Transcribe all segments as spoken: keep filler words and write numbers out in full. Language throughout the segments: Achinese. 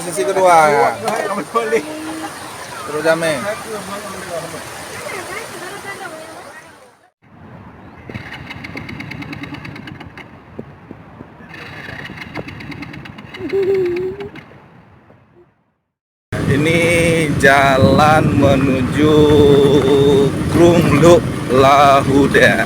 Sesi kedua, ya. Terus jamé. Ini jalan menuju Krung Lok Lahuda.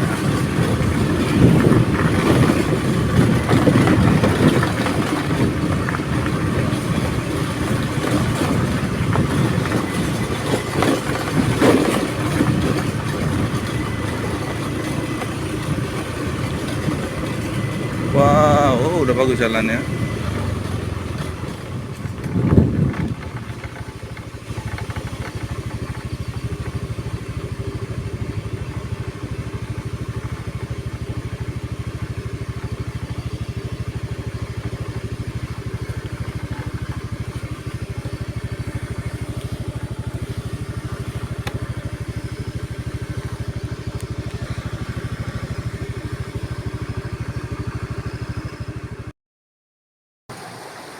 Wow, oh, udah bagus jalannya.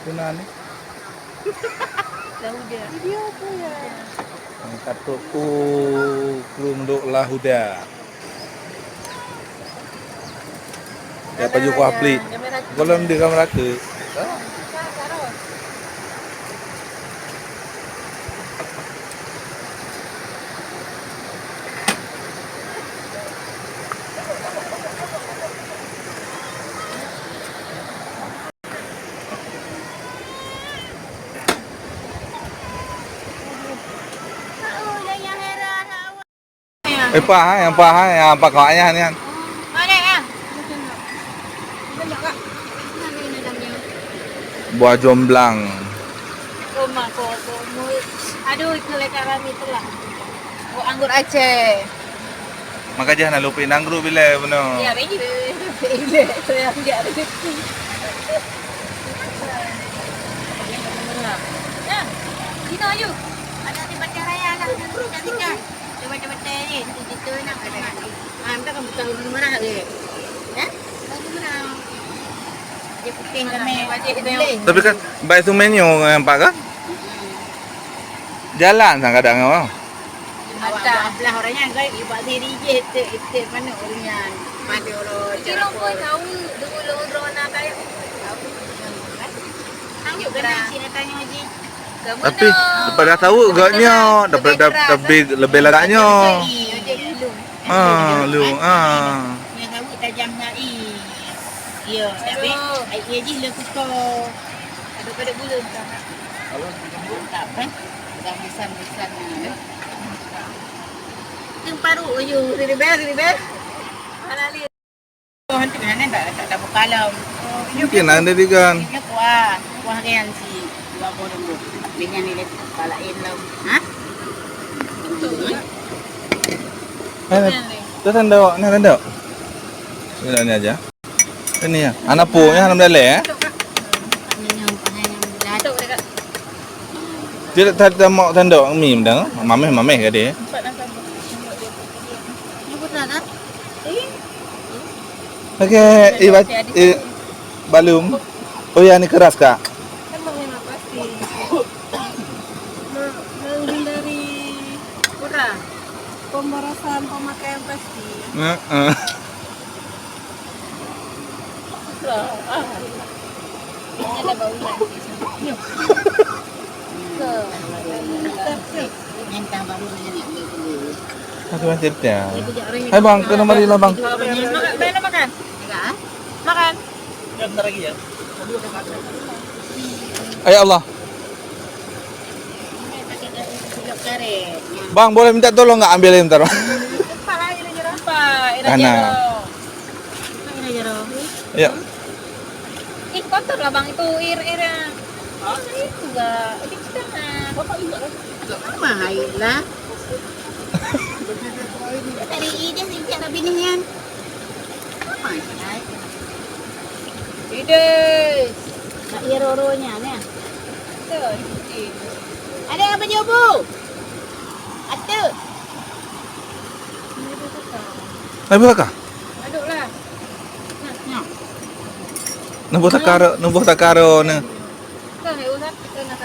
Tuna ni. Lahuda. Video apa ya? Yang katuk ku Krung Lok Lahuda. Ya, baju kuah pelik. Kamera. Kalau dia kamera ke? Eh, pah, eh, yang pah, eh, yang pah kau ayah ni kan. Buah jomblang. Aduh, itu lekat rami tu lah. Oh, anggur Aceh. Maka jah na lupi nanggroe bilai bunoe. Ya, bagi. Saya tidak rezeki. Nah, sini aja. Ada di Banjaraya lah, cantik kan? Coba-coba teh ni, di situ nak kena. Ah, entah kamu tahu mana dia. Ya? Tahu mana? Dia putih ramai. Tapi kan baik tu menu yang nampak kan? Jalan sang kadang apa? Awak belah orang nyan kan, ibak diri je, iték-iték manok orang nyan. Pada orang. Kilo pun tahu, dulu orang nak kaya. Tahu kan? Tahu kan? Sini tanya Haji. Tapi daripada tahu gak nyo, daripada lebih, lebih lagak nyo. Ojek dulu. Ah, lu, ah. Yang tahu tajam ngai. Ya, tapi ai jih le kuto. Ada pada bulu entah. Mantap kan? Udah bisan-bisan ni. Teuparu uyu ribel ribel. Mana li? Oh, nanti mana tak tak tak buka lom. Mungkin ada di kan. Ini kuah, kuah kan si dua puluh ribu. Dengan ni palain lom. Ha? Eh, tu tandok, ni tandok. Ni aja. Ini ya, anak pu ya, anak dalek ya. Dia tak ada mau tandok mi mendang. Mameh mameh ke dia? Okey, ibat eh, balum. Oh ya, ni keras kak. Kan memang pasti. Me- menghindari kurang pemborosan pemakaian plastik. Heeh. Aku masih tiang. Hai bang, kena mari lah bang. Makan, makan, makan. Makan. Hai Allah. Bang, boleh minta tolong nggak ambil ini bentar? Karena. Ya. Ih, kotor lah bang itu air airnya. Oh, itu gak. Itu kita mah. Bapak juga kan? Sama air lah. Dari ide sih cara binian. Apa sih? Ide. Nak iya roronya ni. Ada apa jobo? Ada. Tapi apa? Aduk lah. Nah. Nubuh takaro, nubuh takaro ni. Kan, ya, udah kita nak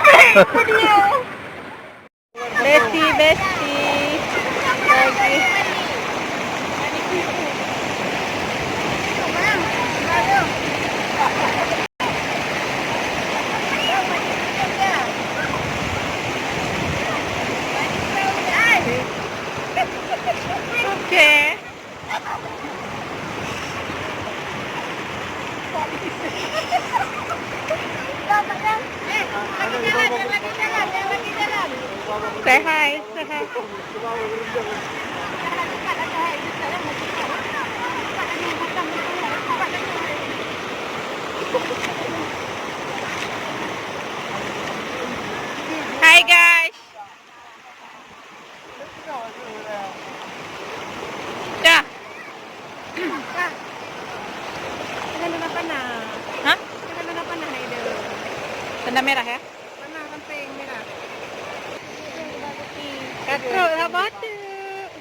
Besti, besti. Lagi. Oke. Say hi, say hi. Hi, guys. Dah. Kah. Tanda panah. Hah? Tanda panah, Aida. Tanda merah, ya? Panah samping merah. Ka trok saboh teuk.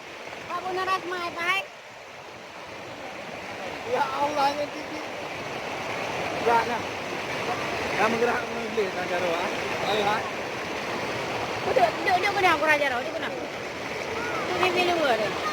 Pak Bona Rasma, bye. Ya Allah, nyan titik. Gerak nah. Dah meugerak meugleh nah jaroe, ah. Ayo, ah. Duduk, duduk, duduk keunoe, aku raja roh, duduk keunoe. Tu mimi luwa deh.